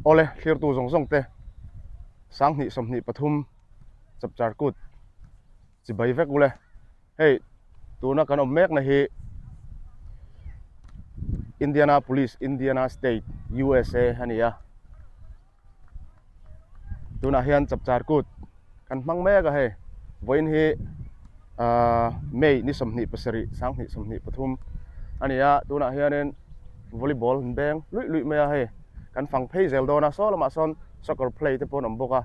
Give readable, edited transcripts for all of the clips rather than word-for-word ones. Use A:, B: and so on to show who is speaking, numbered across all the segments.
A: Awle, thlirtu zawng zawng te 2023 chapchar kut chibai vek ule. Hei tuna kan awm mekna hi Indianapolis, Indiana State, USA a ni a. Tunah hian chapchar kut kan hmang mek a hei vawiin hi ahh May ni 27 2023 a ni a tunah hianin volleyball an beng luih luih mai a hei kan fang phei zel dawn a saw lamah sawn soccer play te pawh an awm bawk a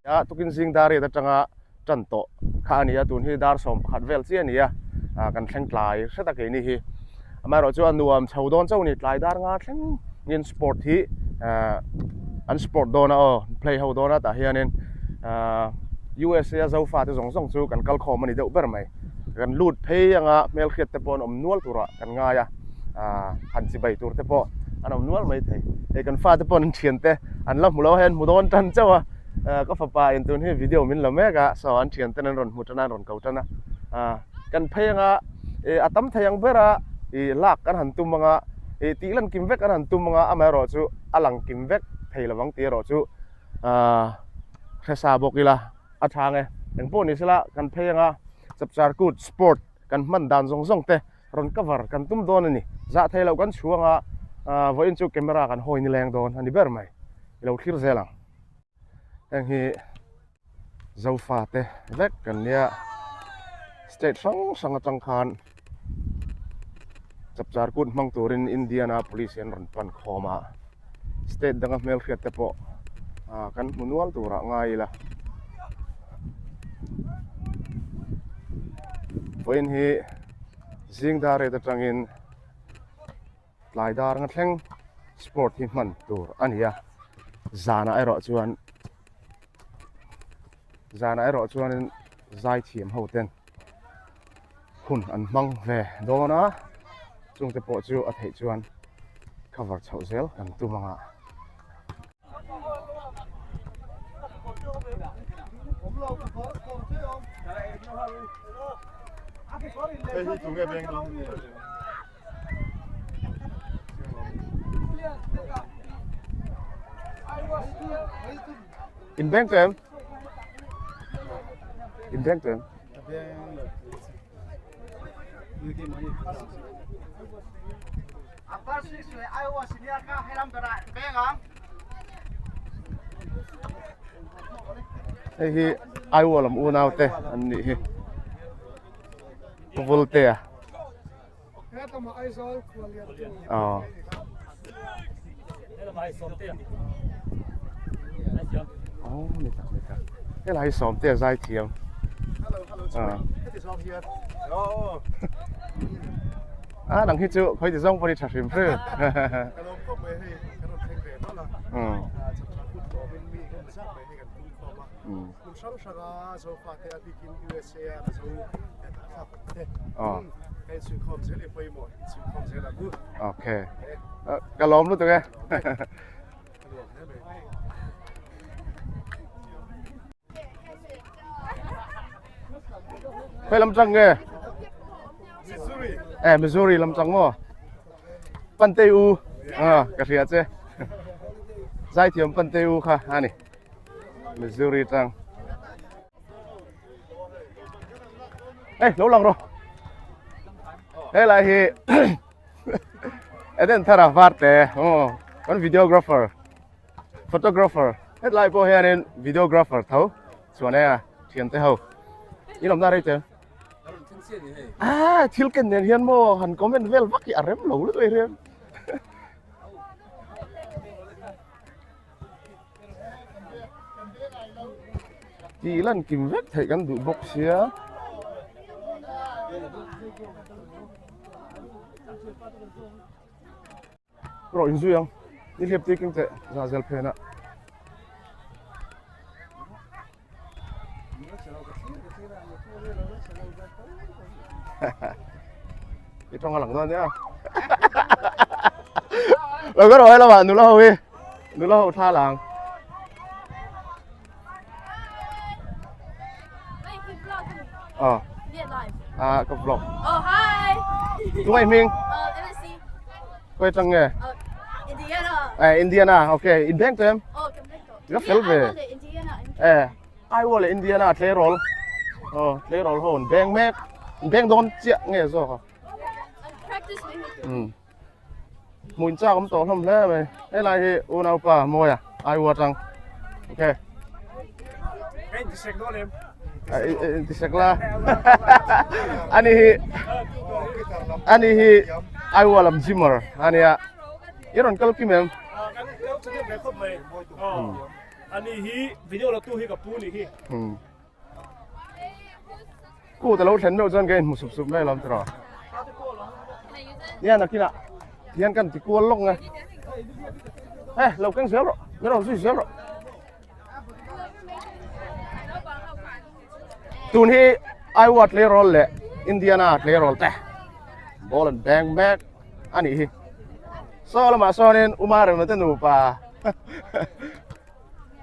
A: a tukin zing dar riat atanga tan tawh kha a ni a tun hi dar 11 vel chiah a ni a ah kan thleng tlai hret a keini hi amaherawh chu a nuam chho dawn chauh a ni tlai dar nga thleng in sport hi ah an sport dawn a aw play ho dawn a tah hianin ah USA a zofa te zawng zawng chu kan kal khawm a ni deuh ber mai kan lut phei anga hmelhriat te pawh an awm nual turah kan ngai a ah han chibai tur te pawh an awm nual maithei hei kan fate pawh an thian te an la hmu lo a hei an hmu dawn tan chauh a. Ah ka fapa in tun hi video min la mek a saw an thian ten an rawn hmu tan a an rawn ko tan a ah kan phei anga ih a tam thei ang ber a ih lak kan han tum anga ih tih lan kim vek an han tum anga amaherawh chu a lang kim vek thei lovang tih erawh chu ah hresa bawk ila a tha ang e engpawh ni sela kan phei anga chapchar kut sport kan hman dan zawng zawng te rawn cover kan tum dawn a ni zah thei loh kan chhuang a ah vawiin chu camera kan hawi nileng dawn a ni ber mai i lo thlir zel ang. Heng hi Zofa te vek kan nia state hrang hrang atang khan chapchar kut hmang turin Indiana police hi an rawn pan khawm a state danga hmelhriat te pawh ah kan hmu nual turah ngai ila vawiin hi zing dar rate atangin. Tlai dar nga thleng sport hi hman tur a ni a, zanah erawh chuan zanah erawh chuanin zaithiam ho ten hun an hmang ve dawn a, chungte pawh chu a theih chuan cover chhoh zel kan tum ang a. In beng tawh em? In beng tawh em? Hei hi Iowa lam unau te an nih hi Vulte a Aw Aw ni tak ni tak Helai hi Sawmtea zaithiam A nang hi chu khawi ti zawng pawh hi tha hrim hrim. Okay. Ka lawm lutuk e. Khawi lam tang nge?
B: Missouri.
A: Eh Missouri lam tang maw? Pantei u. Ah, ka hria che. Zaithiam Pantei u kha ani. Missouri tang. Ê, lo lang rawh. Helai hi Eden thara varte. Oh, kan videographer. Photographer hetlai pawh hianin videographer tho chuan e a thiante ho in awmna rei che ah thil ken nen hian maw han comment vel vak hi a rem lo lutuk ei hian tih lan kim vek theih kan duh bawk sia. Rawh inzui ang ni hlep tih keng teh za zel phen ah. I tawng a lang dawn nia. Lo ka rawh he lamah nula ho hi nula ho thla lang.
C: Oh.
A: Ah, ka vlog.
C: Oh, hi.
A: Tungai hming?
C: MSc.
A: Koi tang nge?
C: Oh, Indiana. Indiana.
A: Eh Indiana okay in beng tawh em?
C: Aw kan beng tawh.
A: Ka fel ve.
C: Iowa leh Indiana an
A: Eh Iowa leh Indiana tleirawl. Aw tleirawl ho an beng mek. An beng dawn chiah nge zawk a.
C: An practice mai hi.
A: Um. Hmuin chak awm tawh hlawm hle mai. Helai hi unaupa Mawia Iowa atang. Okay.
B: Ka intisek dawn em?
A: Intisek la. Ani hi ani hi Iowa lam gymmer ania. I rawn kal kim em?
B: Kan kal chhun ve khawp mai. Ani hi video la tu hi ka pu ni hi.
A: Kut a lo thlen meuh chuan ka inhmu sup sup mai alawm tiraw. Nia nakinah hian kan ti kual lawk nge. Eh lo keng zel rawh, min rawn zui zel rawh. Tun hi Iowa tleirawl leh Indiana tleirawl te ball an beng mek a nih hi. Saw lamah sawnin Uma Remna te nupa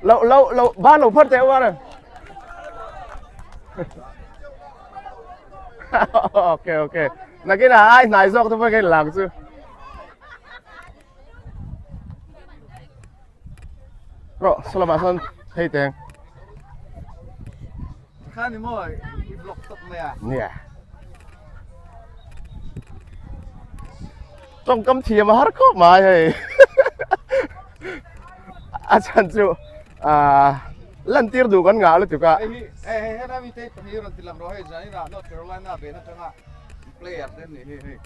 A: Lo lo lo ban lo phar teh war. Okay okay. Nakin ah ai hnai zawk te pawh ka inlang chu. Rawh saw lamah sawn hei teng.
D: Khan ni maw i vlog tawp mai a.
A: Nia. Tawngkam thiam a har khawp mai hei. A chhan chu ah lantir duh kan ngah lutuk a.
D: Hei hi hei hei helai mi te pahnih rawn ti lang rawh hei Zanina North Carolina ve na tanga player te an nih hi hei.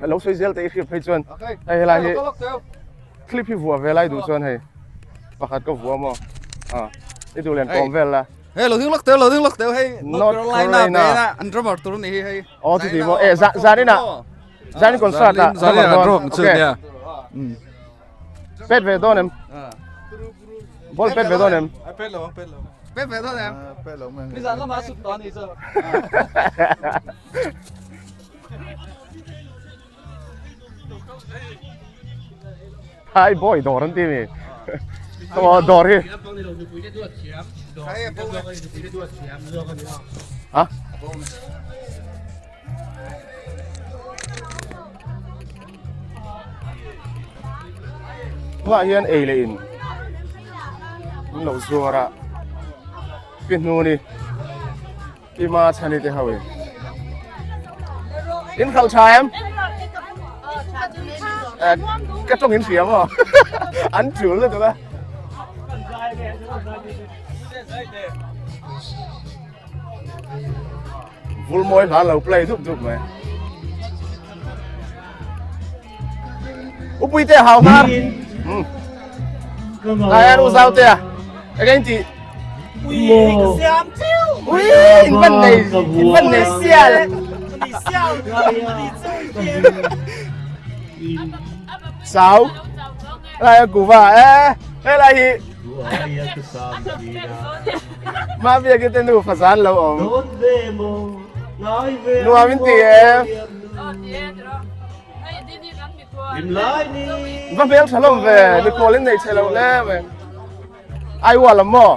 A: Lo sawi zel te i hriat phei chuan hei helai hi clip hi vuah ve lai duh chuan hei pakhat ka vuah maw ah i duh len kawm vel la.
D: Hei lo ding lawk teu lo ding lawk teu hei North Carolina ve na an drummer tur ni hi hei.
A: Aw chu ti maw e Zanina Zanin concert ah
D: Zanin ah drop chu nia.
A: Pet ve dawn em? Ball pet ve dawn em?
D: Pet lo pet lo. Pet ve dawn em?
E: Pet lo mai.
D: Nizan lama sut tawh ani chu.
A: Thai boy dawr an ti mi. Aw dawr hi. Ha? Tunah hian ei leh in an lo zuar a pi hnuni pi ma chhani te ho in in khalh tha em ka tawng in hria maw an tul lutuk a. Vul mawi hla lo play dup dup mai. Upui te hau har. Ai an uzau te a. Again ti.
B: Ui, siam chiu.
A: Ui, in van nei, in van nei sial.
B: Ni sial, ni
A: Sao. Lai kuva eh. He lai hi. Ma biak i te nu fazan lo awm. Nuam in ti em? Va hmel tha hlawm ve, mikhual in nei chhe lo hle mai. Ai ual lam maw?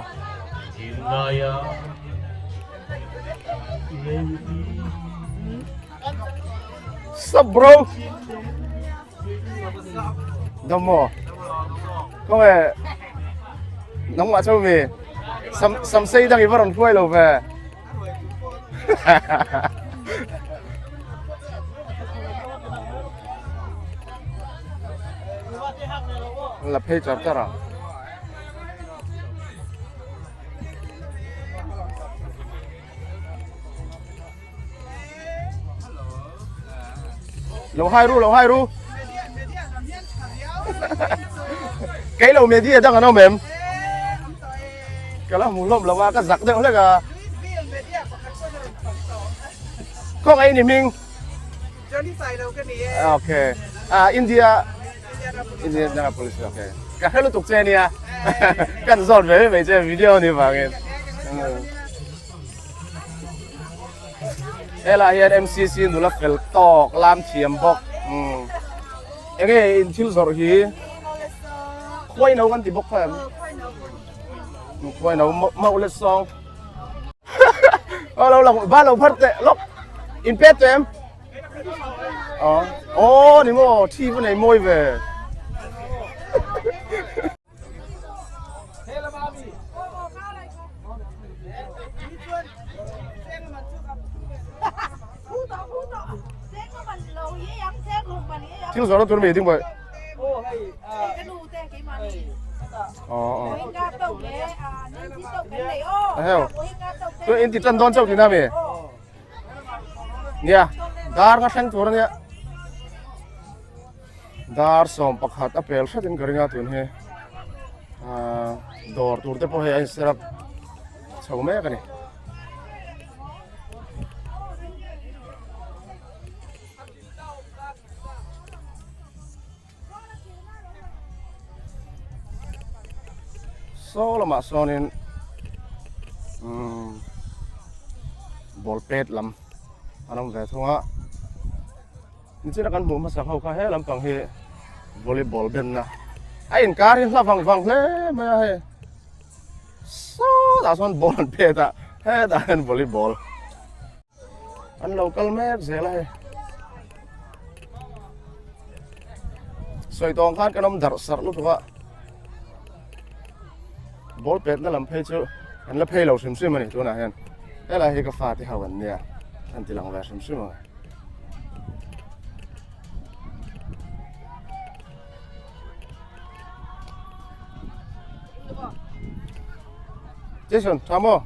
A: Sup bro? Dam maw? Khawnge nangmah chu mi sam sam sei dang i va rawn hruai lo ve. La phei char char a. Lo hai ru, lo hai ru. Kei lo media dang an awm em? Ka la hmu hlawm lo a, ka zak deuh hlek a. Kawng ei ni hming? Okay. Ah, India Indianapolis okay. Ka hre lutuk che nia. Kan zawt ve mai che video ni vangin. Helai hian MCC nula fel tawk lam thiam bawk. Enge in thil zawrh hi khuai no kan ti bawk kha em? Khuai no mauh le sawng. Lo lo ba lo phar teh lawk. In pet teh em? Aw ni maw thi va nei mawi ve. Thil zawrh na tur mi ding bawih. Aw aw. A heo. Tu in ti tan dawn chauh tina mi. Nia, dar nga thleng tur ania. Dar 11 a pel hretin ka ringa tun hi. Dawr tur te pawh hei a in set up chho mek ani. Saw lamah sawnin umm ball pet lam an awm ve thung a nichina kan hmuh hmasa ho kha he lampang hi volleyball benna a inkar hi hla vang vang hle mai a hei sawtah sawn ball an pet a hetah hian volleyball. An lo kal mek zel a hei. Sawi tawng khan kan awm darh sarh lutuk a. Ball petna lam phei chu an la phei lo hrim hrim a ni tunah hian. Helai hi ka fate ho an nia an ti lang ve hrim hrim ang. Jason, tha maw?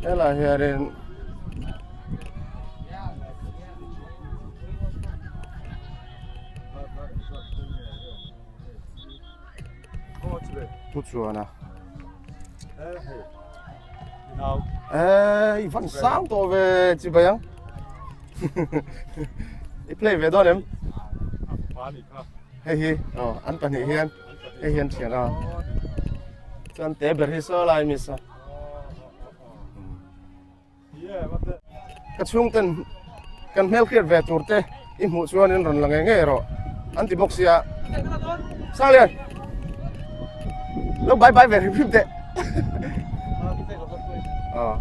A: Helai hianin Pu chuana Eh, i van sang tawh ve chi bai ang I play ve dawn em? Hei hi, oh, an pahnih hian Hei hian thian a chuan te ber hi saw lai mi sa ka chhungten kan hmel hriat ve tur te i hmuh chuan in rawn la ngei ngei rawh an ti bawk sia Sanglian lo bye bye ve hrim hrim teh ờ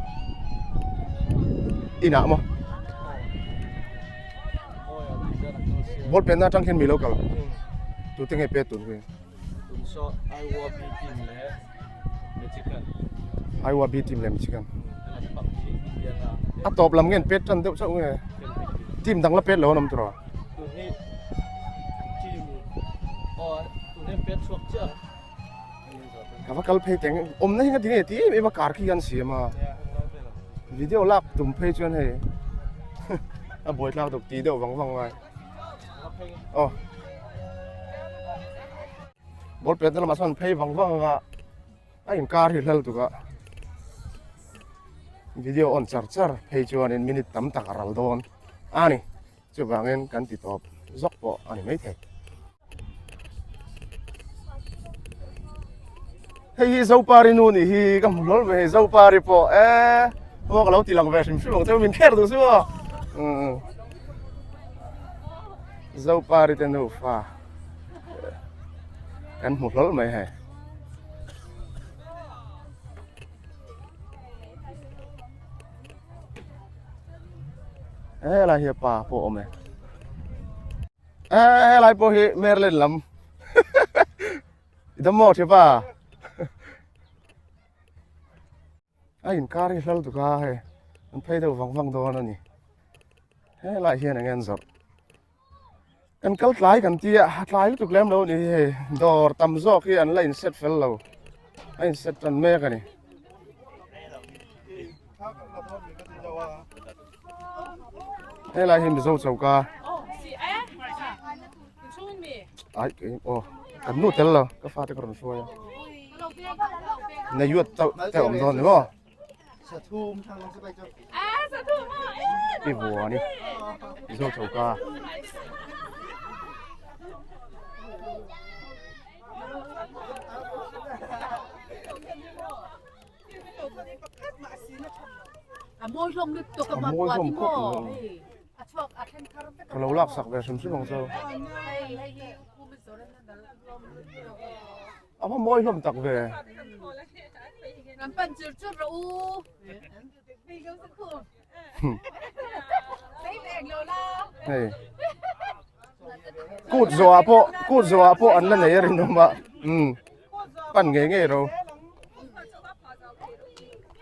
A: inah maw Ball pen na atang hian mi lo kal. Tu te nge pet tun hi.
B: Tun saw Iowa B team leh Michigan.
A: Iowa B team leh Michigan. A tawp lam nge an pet tan deuh chauh nge. Team dang la pet lo an awm tawh.
B: Tun hi team aw tun hi an pet chhuak chiah.
A: Ka va kal phei teng awmna hi nga ti nge ti em em a kar khi an siam a. Video lak tum phei chuan hei a buai tlak deuh ti deuh vang vang ngai. Aw. Ball pet na lamah chuan phei vang vang anga a inkar hi hlal tuk a. Video on char char phei chuanin minute tam tak a ral dawn a ni. Chuvangin kan ti tawp zawk pawh a ni maithei. Hei hi Zopari nu nih hi ka hmu hlawl mai hei Zopari pawh e maw ka lo ti lang ve hrim hrim ang che min kher duh chu maw Zopari te nufa kan hmu hlawl mai hei. Helai hi pa pawh awm e helai pawh hi Maryland lam i dam maw thiapa a inkar hi hlal tuk a hei an phei deuh vang vang dawn a ni helai hian eng nge an zawrh kan kal tlai kan tia a tlai lutuk lem lo a ni hei dawr tam zawk hi an la in set fel lo a in set tan mek a ni. Helai hi Mizo choka ai aw kan nu tel lo ka fate ka rawn hruai a Nayuat chauh te awm dawn ni maw. I vua ni Mizo choka.
E: A mawi hlawm lutuk a
A: A mawi hlawm khawp mai. Ka lo lak sak ve hrim hrim ang chu. A va mawi hlawm tak ve.
E: Kan pan chur chur rawh u.
A: Hei. Kut zawh ah pawh kut zawh ah pawh an la nei a rinawm a. Umm. Pan ngei ngei ro.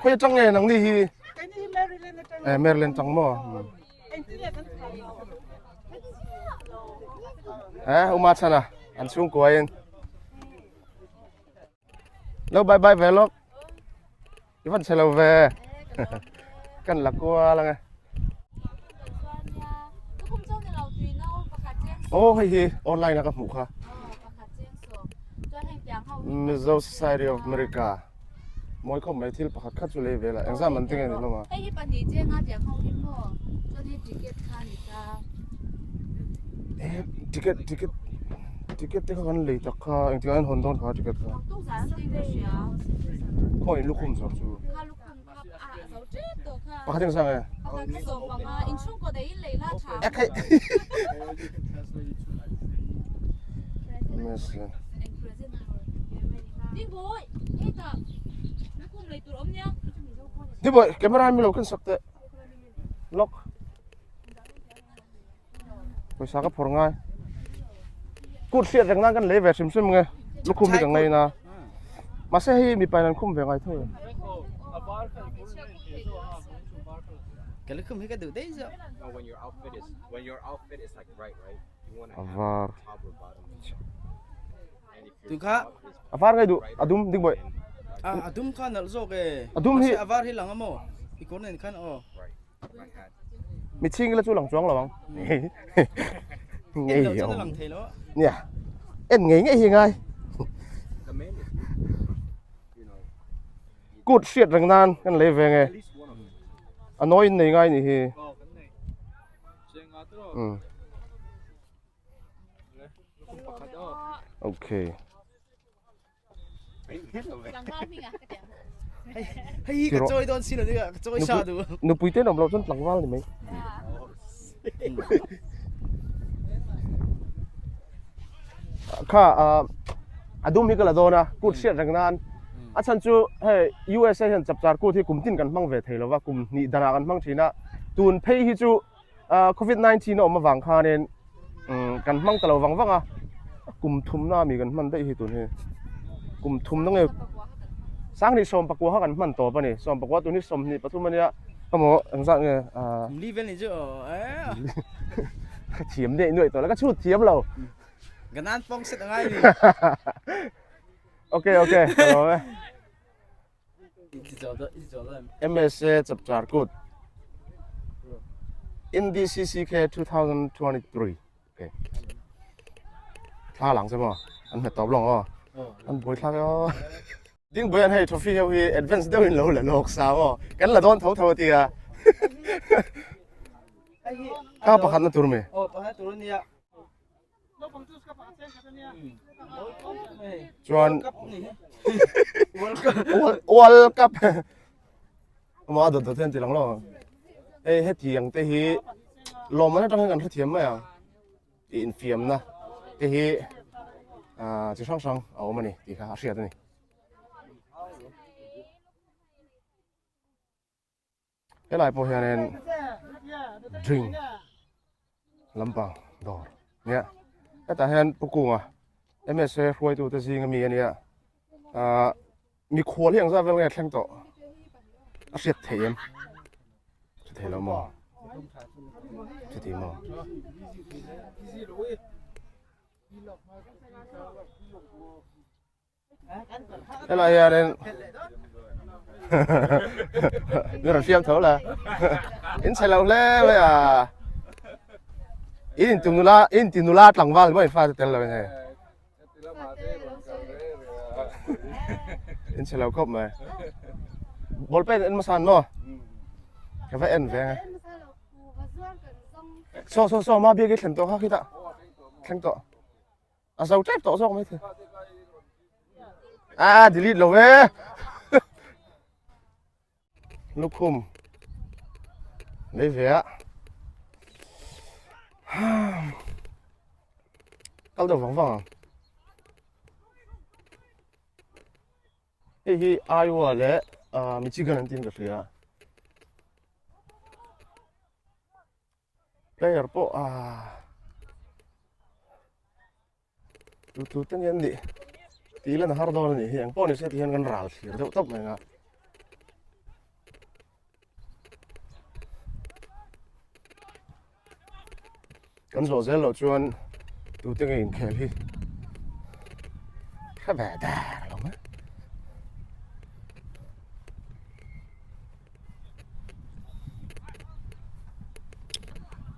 A: Khawi atang nge nang ni hi? Eh Maryland tang maw? Eh uma chana an chhungkua in lo bye bye ve lawk i van chhe lo ve kan la kual ang e aw hei hi online a ka hmuh kha Mizo Society of America mawi khawp mai thil pakhat khat chu lei vel a engzah man tinge ni hlawm a.
E: Hei hi pahnih chenga tiang ho hi maw chuan hei ticket kha a ni ta.
A: Eh ticket ticket ticket te kha kan lei tak kha engtikah an hawn dawn kha ticket kha.
E: Tuk zan an tih ka hria.
A: Khaw in lukhum zawk chu.
E: Kha lukhum kha a zo tep tawh kha.
A: Pakhat engzah nge?
E: Pakhat kha sawmpanga inchhungkaw daih in lei la tha.
A: Ekhei. Mese. Ni boy, camera mi lo kan sak teh. Lock. Pawisa ka phawrh ngai. Kut hriat reng nan kan lei ve hrim hrim nge. Lukhum hi ka ngei na. Mahse hei mipa in an khum ve ngai tho.
F: Ka lukhum hi ka duh daih zawk.
A: A var.
F: Tu kha.
A: A var ngai duh a dum ding bawih.
F: A a dum kha nalh zawk e.
A: A dum hi.
F: A var hi lang a maw? I kawr nen khan aw.
A: Mi chhing ila chu lang chuang lo ang.
F: Ngei lo chuan a lang thei lo.
A: Nia. En ngei ngei hi ngai. Kut hriat reng nan kan lei ve nge. A nawi in nei ngai nih hi. Um. Okay.
F: Hei ka chawi dawn sin ani ka chawi sa du.
A: Nupui te awm loh chuan tlangval ni mai. Kha a dum hi ka la dawn a kut hriat reng nan a chhan chu hei USA hian chapchar kut hi kum tin kan hmang ve thei lova kum hnih danah kan hmang thin a tun phei hi chu Covid 19 a awm avang khanin kan hmang ta lo vang vang a kum thumna ami kan hman daih hi tun hi kum thumna nge sanghnih sawm pakua kha kan hman tawp a ni sawm pakua tun hi sawmhnih pathum a nia emaw engzat nge ah
F: li vel ni chu aw eh
A: ka thiam daih nuaih tawh la ka chhut thiam lo
F: ka nan pawng set angai ni
A: okay okay ka lawm e. MSA Chapchar Kut NDCCK 2023 okay thla lang che maw an hmet tawp lawng aw an buai thlak aw ding buai an hei trophy ho hi advance deuh in lo la lawk sa aw kan la dawn tho tho tia ka pakhat na tur mi
F: aw pakhat tur ania
A: Chuan World Cup ama dawt dawt hian ti lang lo hei hetiang te hi lawmman atang hian kan hrethiam mai ang tih infiamna te hi ah chi hrang hrang a awm a ni tih kha a hriat a ni. Helai pawh hianin drink lampang dawr nia hetah hian pu kunga M_S_A hruaitute zing ami ania ahh mikhual hi engzat vel nge thleng tawh a hriat theih em hre thei lo maw chuti maw. Helai hianin min rawn fiam tho la in chhe lo hle mai a in inti nula in inti nula tlangval maw in fate tel lo in hei in chhe lo khawp mai ball pen en hmasa an maw ka va en ve ang e saw saw saw ma biak i thlen tawh kha khitah thleng tawh. A zo tep tawh zawk mai thei. A delete lo e. Lukhum. Lei ve a. Kal deuh vang vang ang. Hei hi Iowa leh Michigan an tiin ka hria. Player pawh ah tu tu te nge an nih tih lan a har dawn a nih hi eng pawh ni se ti hian kan ral thlir deuh tawp mai ang a. Kan zawh zel loh chuan tute nge inkhel hi hre ve der lo mai.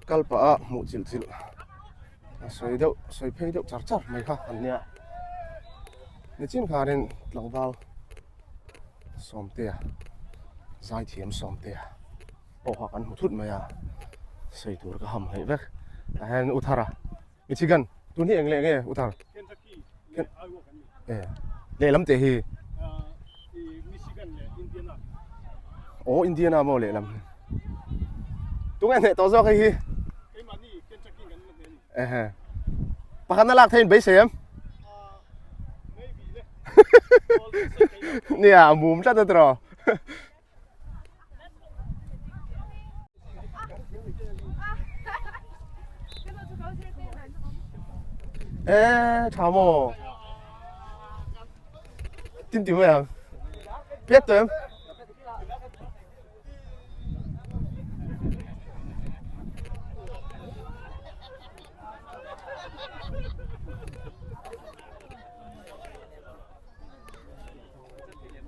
A: Kal pah a hmuh chilh chilh a sawi deuh sawi phei deuh char char mai kha an nia. Nichin khanin tlangval Sawmtea zaithiam Sawmtea pawh kha kan hmu thut mai a sawi tur ka ham hlei vek tah hian U Thara Michigan tun hi eng leh nge U Thar e lehlam teh hi aw Indiana maw lehlam hi tunge hneh tawh zawk hei hi Ehe. Pakhat na lak theiin beisei em? Nia, a mum tlat a tiraw. E, tha maw? Tin ti mai ang. Pet tawh em?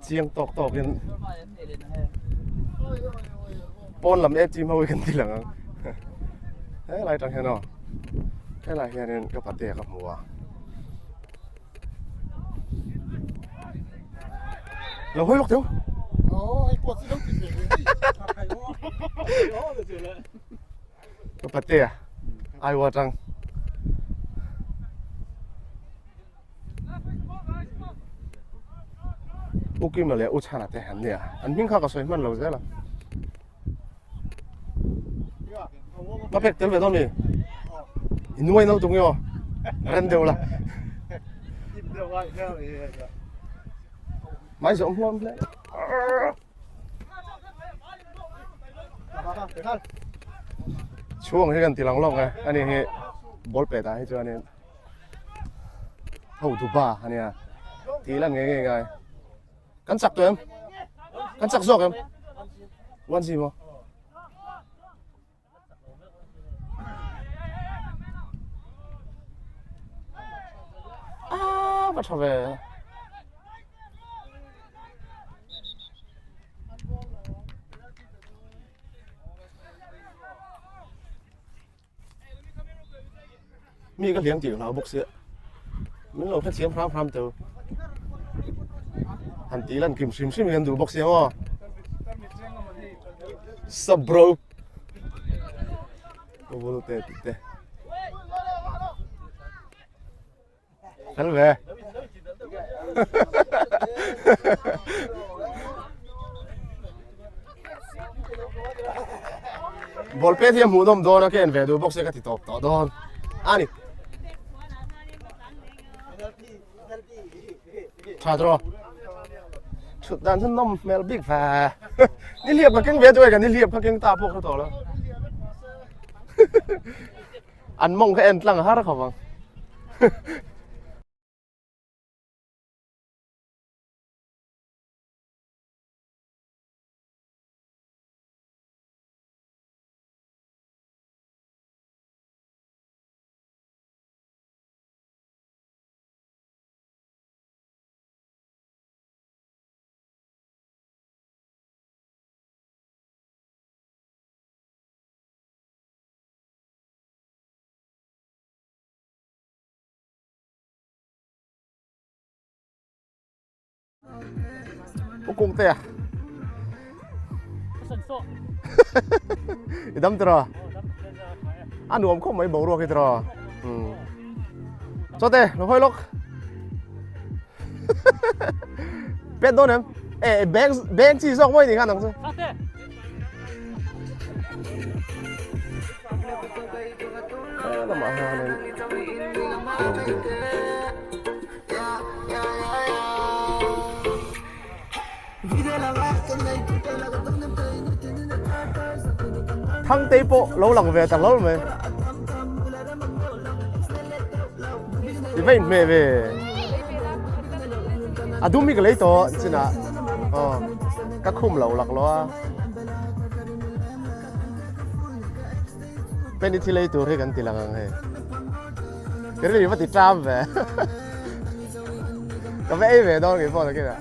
A: Chiang tawk tawk in pawn lam e chim ho hi kan ti lang ang helai tang hian aw helai hianin ka patea ka hmu a. Lo hawi lawk teu. Ka patea aiwa tang. U Kima leh U Chhana te an nia. An hming kha ka sawi hman lo zel a. Ka pek tel ve dawn mi. I nuai no tung yo. Ren deuh la. Mai zawm hlawm hle. Chhuang hi kan ti lang lawk e. Ani hi ball pe ta hi chuanin ho duba ania. Ti lan nge nge ngai. Kan chak tawh em? Kan chak zawk em? 1-0 maw? Ah, va tha ve. Mi ka hliam tih hlau bawk sia min lo hrethiam hram hram teu han tih lan kim hrim hrim hian duh bawk sia maw sub bro ka bul te tih te Fel ve. Ball pet hi a hmuhnawm dawn a ka en ve duh bawk se ka ti tawp tawh dawn a ni. Tha tawh. Thut dan chu nawm hmel bik ve. Ni hliap ka keng ve duh e ka ni hliap ka keng ta pawh kha tawh lo. An mawng kha en tlang har khawp ang. Pu Kung te a. I dam tiraw? A nuam khawp mai boruak hi tiraw? Chawte, lo hawi lawk. Pet dawn em? E, beng beng chi zawk mawi ni khan ang chu. Lamah hianin Thangtei pawh lo lang ve ta hlawl mai. I va inhmeh ve. A dum hi ka lei tawh chinah. Aw ka khum lo lak lo a. Penny thil ei tur hi kan ti lang ang hei. Ka rilru va ti ṭam ve. Ka va ei ve dawn ngei pawh nakinah.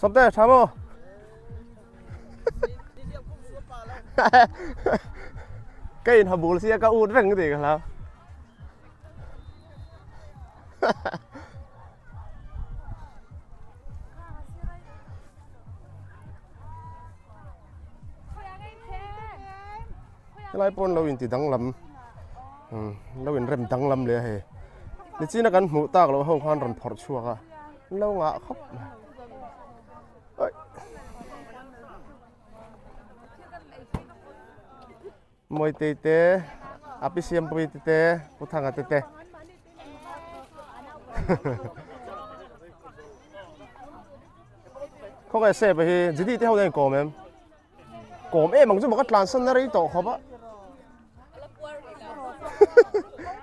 A: Sawmte, ṭha maw? Ka in ha bul sia ka ut reng tih ka hlau. Helai pawn lo inti danglam lo inrem danglam leh a hei nichina kan hmuh tak loh ho khan rawn phawrh chhuak a an lo ngah khawp mai. Mawitei te, a pi Siampui te te, Pu Thanga te te. Khawngaih sep hi Judy te ho nen kawm em? Kawm em ang chu maw ka tlansan na rei tawh khawp a.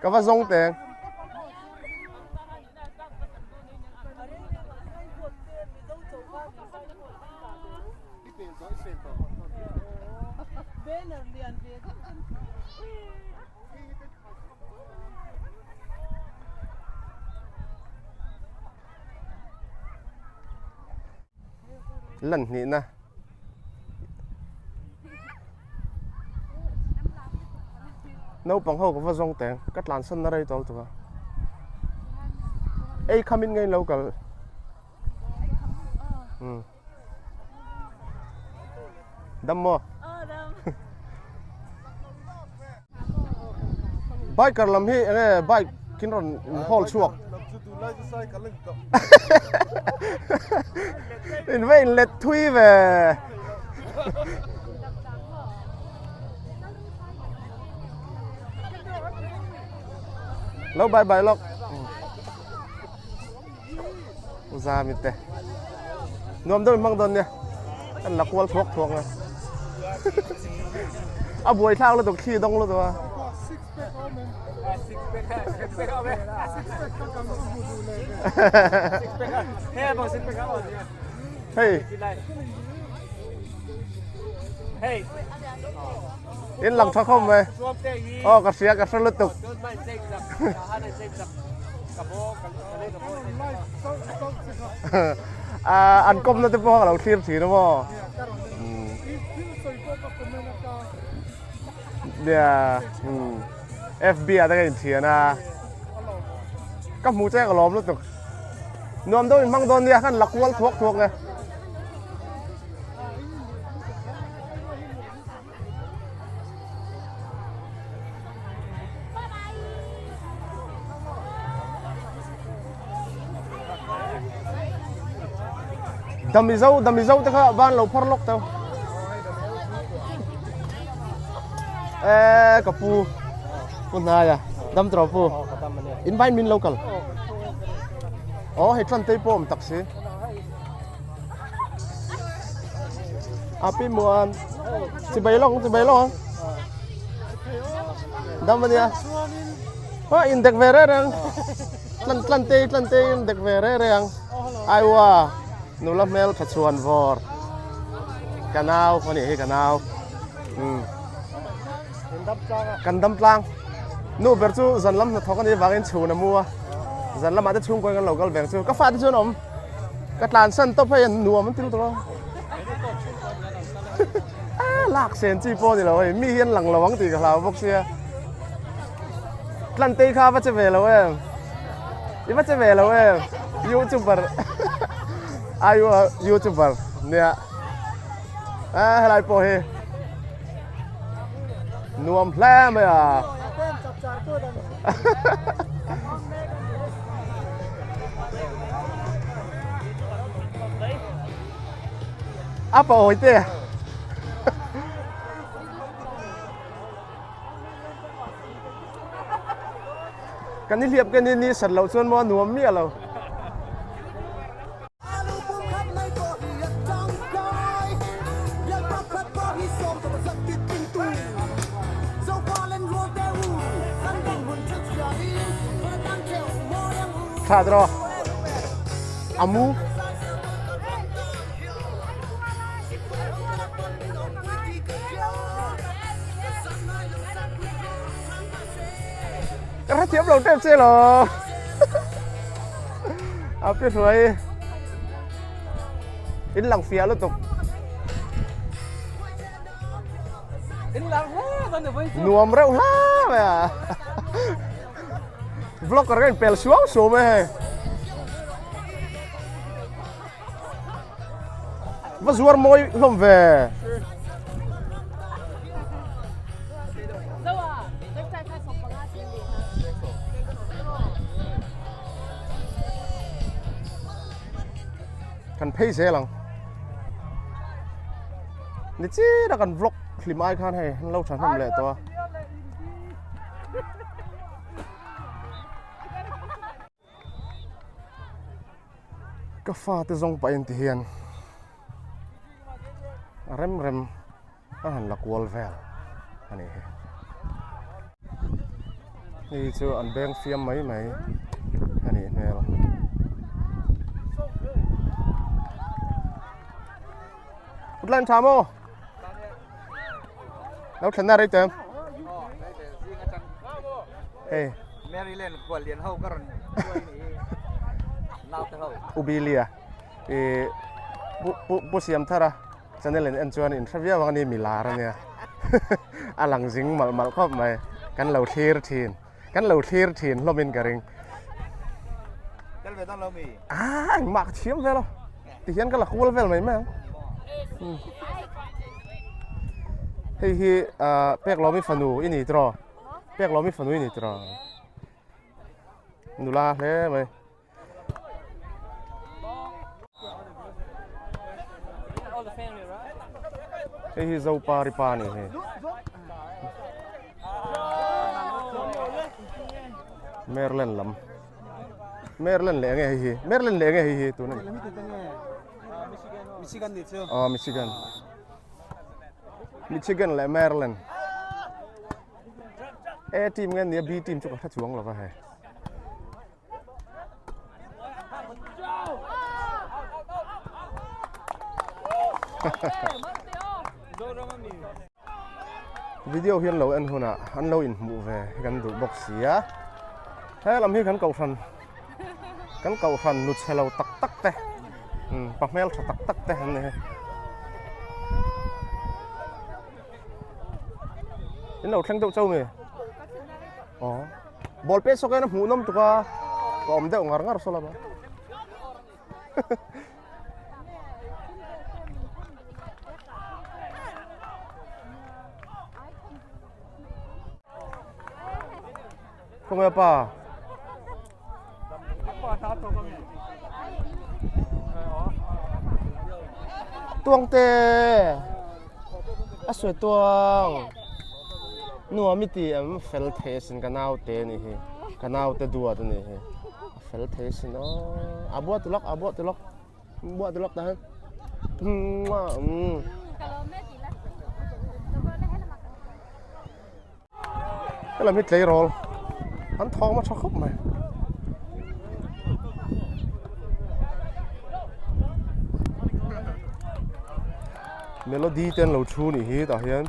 A: Ka va zawng teng. Lan hnihna. Naupang ho ka va zawng teng ka tlansan na rei tawh lutuk a ei kham in ngei lo kal um dam maw biker lam hi enge bike kin rawn hawl chhuak in va in let thui ve lo bye bye lawk u za mi te nuam deuh in hmang dawn nia kan la kual thuak thuak a a buai thlak lutuk thli dawng lutuk a Hei. In lang tha khawp mai. Aw ka hria ka hre lutuk. An kawmna te pawh ka lo thlir thin a maw. Nia FB ah te ka inthian a ka hmu che ka lawm lutuk nuam deuh in hmang dawn nia khan la kual thuak thuak e. Damizo damizo te kha ban lo phar lawk teu e ka pu pu hnaia dam tawh pu in vai min lo kal aw hei tlan tei pawh awm tak si a pi muan chibai lawk chibai lawk dam ania a in dek ve reng reng tlan tlan tei tlan tei in dek ve reng reng aiwa nula hmel tha chhuan vawr ka nau a nih hi ka nau um kan dam tlang nu ber chu zan lam hnathawk a nih vangin chhun a mu a zan lamah te chhungkaw in kan lo kal veng chu ka fate chuan awm ka tlansan tawp hei an nuam an ti lutuk a a lak sen chi pawh a ni lo hei mi hi an lang lo ang tih ka hlau bawk sia Tlantei kha va che ve lo em i va che ve lo em youtuber ai youtuber nia a helai pawh hi nuam hle mai a a pa awi te Kan i hliap ken hi ni sat loh chuan maw a nuam miah lo. Tha tiraw? A mu. Ka hrethiam lo tep che lo. A pi hruai. In lang fiah lutuk. Nuam reuh hle mai a. Vlogger ka inpel suau suau mai hei. Va zuar mawi hlawm ve. Kan phei zel ang. Ni chin a kan vlog hlim ai khan hei an lo thahnem leh tawh a. Ka fate zawng pahin ti hian a rem rem a han la kual vel a nih hi. Hei chu an beng fiam mai mai a nih hmel. Kut tha maw? Lo thlen na rei tawh em? Hei.
D: Maryland khual lian ho ka rawn hruai ni hi. Naute ho.
A: Ubilia. I pu pu pu siam thara channel in en chuan in hre viau ang ani mi lar ania. A lang zing malh malh khawp mai. Kan lo thlir thin. Kan lo thlir thin hlawm in ka ring.
D: Tel ve dawn lo mi?
A: Ah, engmah ka thiam vel a. Tihian ka la kual vel mai mai ang. Hei hi pek lawmi fanu i ni tiraw? Pek lawmi fanu i ni tiraw? Nula hle mai. Hei hi Zopa ripa a ni hei. Maryland lam. Maryland leh enge hei hi? Maryland leh enge hei hi tun a ni?
F: Michigan ni chu.
A: Aw Michigan. Michigan leh Maryland. A team nge nia B team chu ka hre chuang lova hei. Video hian lo en hunah an lo inhmuh ve hi kan duh bawk si a, he lam hi kan kohhran kan kohhran nu chhe lo tak tak te pa hmel tha tak tak te an ni hei. In lo thleng deuh chauh mi? Aw. Ball pet sawk hian a hmuh nawm tuk a, ka awm deuh ngar ngar saw lama. Khawnge pa? Tuangte a sawi tuang nuam i ti em fel thei asin ka naute a nih hi ka naute duat a nih hi a fel thei asin aw a buat lawk a buat lawk buat lawk tah hian Helam hi tleirawl an thawm a tha khawp mai. Melody te an lo thu nih hi tah hian.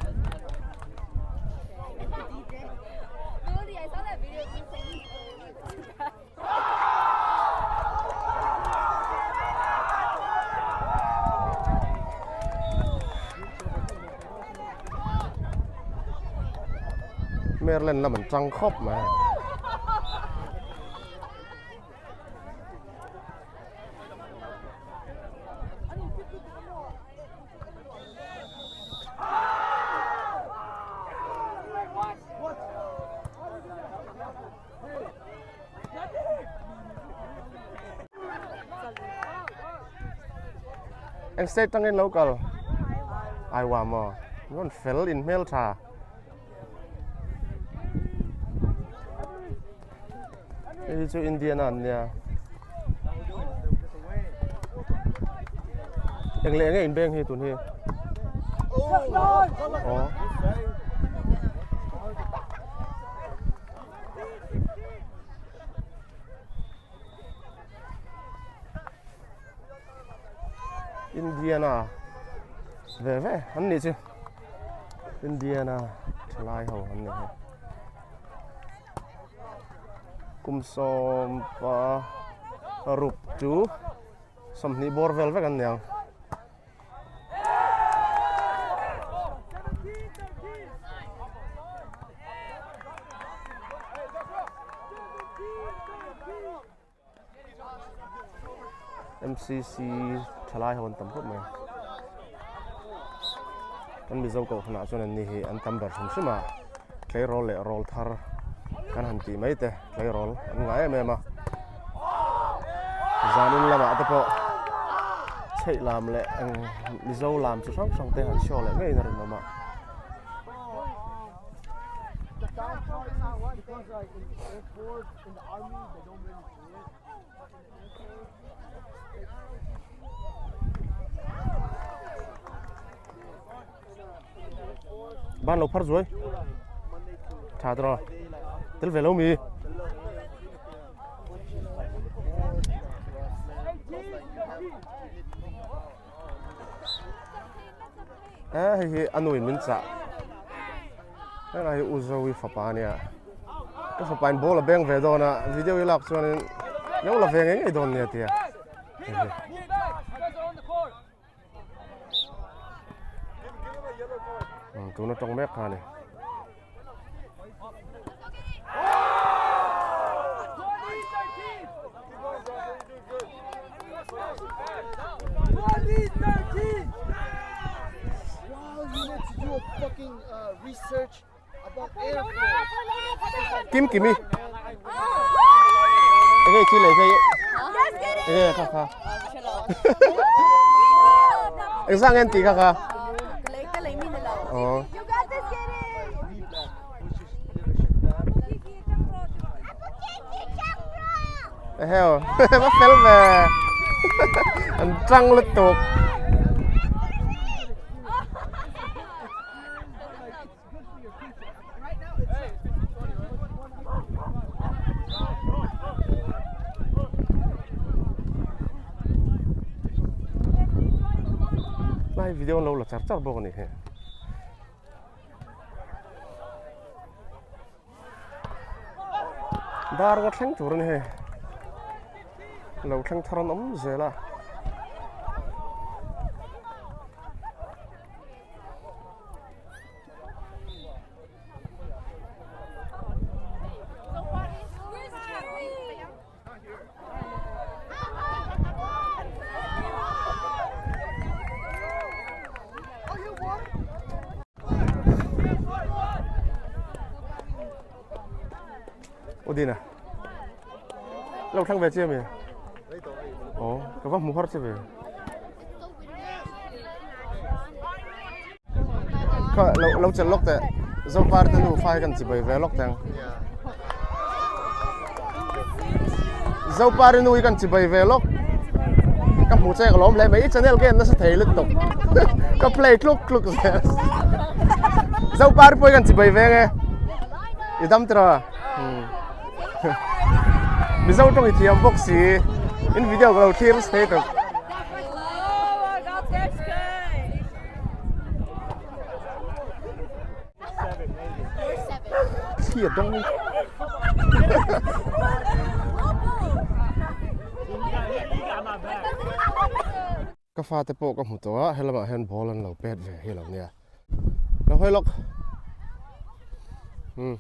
A: Maryland lam an tang khawp mai. Eng state tangin lo kal? Iowa maw? Rawn fel in hmel tha. Hei chu Indiana an nia. Eng leh enge inbeng hi tun hi? Aw. Indiana ve ve an nih chu Indiana thalai ho an ni hei kum sawm pa ruk chu sawmhnih bawr vel vek an ni ang. MCC thalai ho an tam khawp mai kan Mizo kohhranah chuan an ni hi an tam ber hrim hrim a tleirawl leh rawl thar kan han tih mai te tleirawl an ngai em em a zanin lamah te pawh chheih lam leh eng Mizo lam chi hrang hrang te han show leh ngeiin a rinawm a. Ban lo phar zuai tha tawh a tel ve lo mi e hei hi a nuin min chah helai hi u Zoe fapa ania ka fapa in ball a beng ve dawn a video hi lak chuanin lo la ve ngei ngei dawn nia tia hei hi. Tuna tawng mek kha a ni. Kim Kimi Enge chi lei khai Enge kha kha Eng sang en ti kha kha Oh Heo va fel ve An tang lutuk Lai video lo la char char bawk a ni hei. Dar nga thleng tur a ni hei. Lo thleng thar an awm zel a. Odina lo thlang ve che mi oh ka va hmu har che ve Kha lo lo chelh lawk teh Zopar te nufa hi kan chi bai ve lawk teh ang Zopar i nu hi kan chi bai ve lawk ka hmu che ka lawm hle mai i channel ka en nasa thei lutuk ka play tluk tluk zel Zopar pawh hi kan chi bai ve nge i dam tiraw Mizo tawng i thiam bawk si in video ka lo thlir nasa thei tawp. Thli a dawng Ka fate pawh ka hmu tawh a helamah hian ball an lo pet ve hi lo nia. Lo hawi lawk. Um.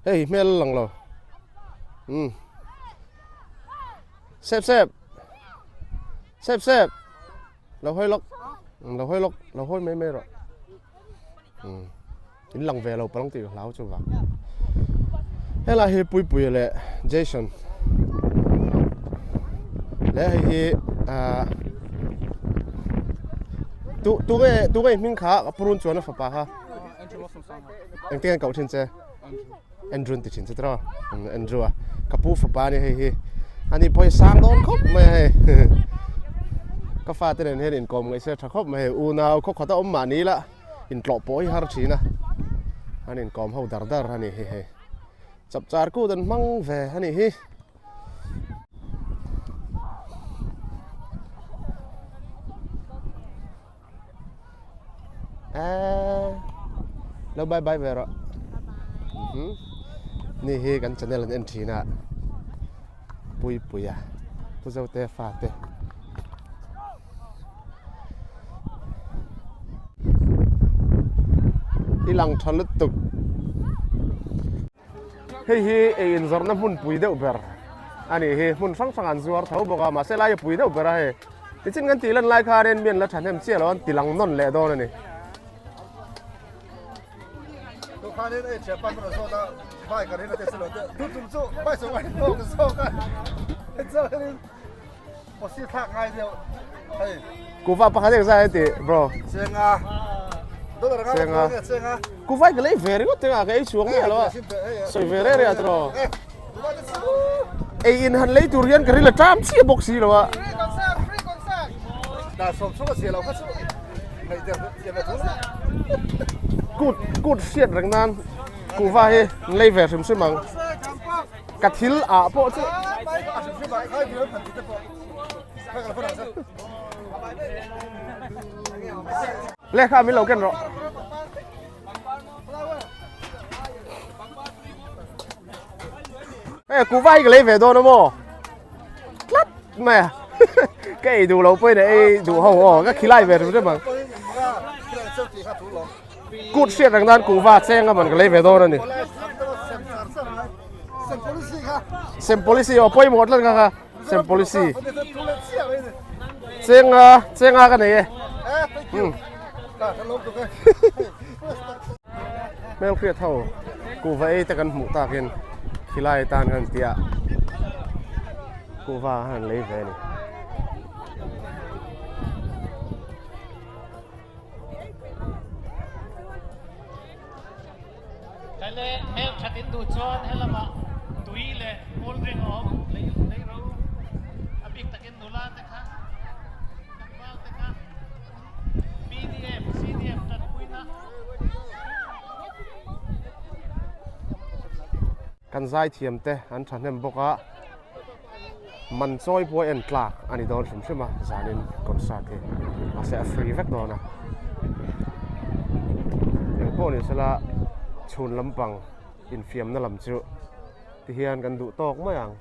A: Hei hmel lang lo. Um. Sep sep. Sep sep. Lo hawi lawk. Lo hawi lawk. Lo hawi mai mai rawh. Um. In lang ve lo palang tih ka hlau chu vang. Helai hi Puipuia leh Jason leh hei hi ah tu tu nge tu nge hming kha ka purun chuan a fapa kha engtin an koh thin che Andrew an ti thin che tiraw Andrew a ka pu fapa a ni hei hi ani pawh hi sang dawn khawp mai a hei ka fate nen hian inkawm ngaih se tha khawp mai hei unau khaw khat a awm mahni la. Intlawh pawh hi har thin a, an inkawm ho dar dar a ni hi hei. Chapchar kut an hmang ve a nih hi. Eee lo bye bye ve rawh mhm ni hi kan channel an en thin a Puipuia Pu Zote fate i lang tha lutuk Hei hi ei inzawrhna hmunpui deuh ber a nih hi hmun hrang hrang an zuar tho bawk a mahse lai a pui deuh ber a hei tichin kan tih lan lai khanin mi an la thahnem chiah lo an ti lang nawn leh dawn a ni. Kuva pakhat eng zai ti bro.
D: Chenga.
A: Chenga. Kuva ka lei ve ringawt tenga ka ei chhuak miah lo a. Sawi ve re re a tiraw. Ei in han lei tur hian ka ril a ṭam chiah bawk si lo a. Kut kut hriat reng nan kuva hi an lei ve hrim hrim ang. Ka thil ah pawh chu Lehkha min lo ken rawh. Hei kuhva hi ka lei ve dawn a maw? Tlat mai a. Ka ei duh lo pawhin a ei duh ho aw ka khilai ve rim rem ang. Kut hriat reng nan kuhva cheng a man ka lei ve dawn a ni. Sem policy aw pawimawh tlat kha kha sem policy. Chenga chenga ka nei e. Hmel hriat ho kuhva ei te kan hmuh takin khilai tan kan tia kuhva han lei ve a ni.
G: Hele hmel that in duh chuan helamah tui leh cold drink a awm lei lei ro a bik takin nula te kha tlangval te kha pdf cdf tanpuina.
A: Kan zaithiam te an thahnem bawk a. Man chawi pawh en tlak a ni dawn hrim hrim a, zanin concert hi mahse a free vek dawn a. Engpawh ni sela chhun lampang infiamna lam chu ti hian kan duh tawk mai ang.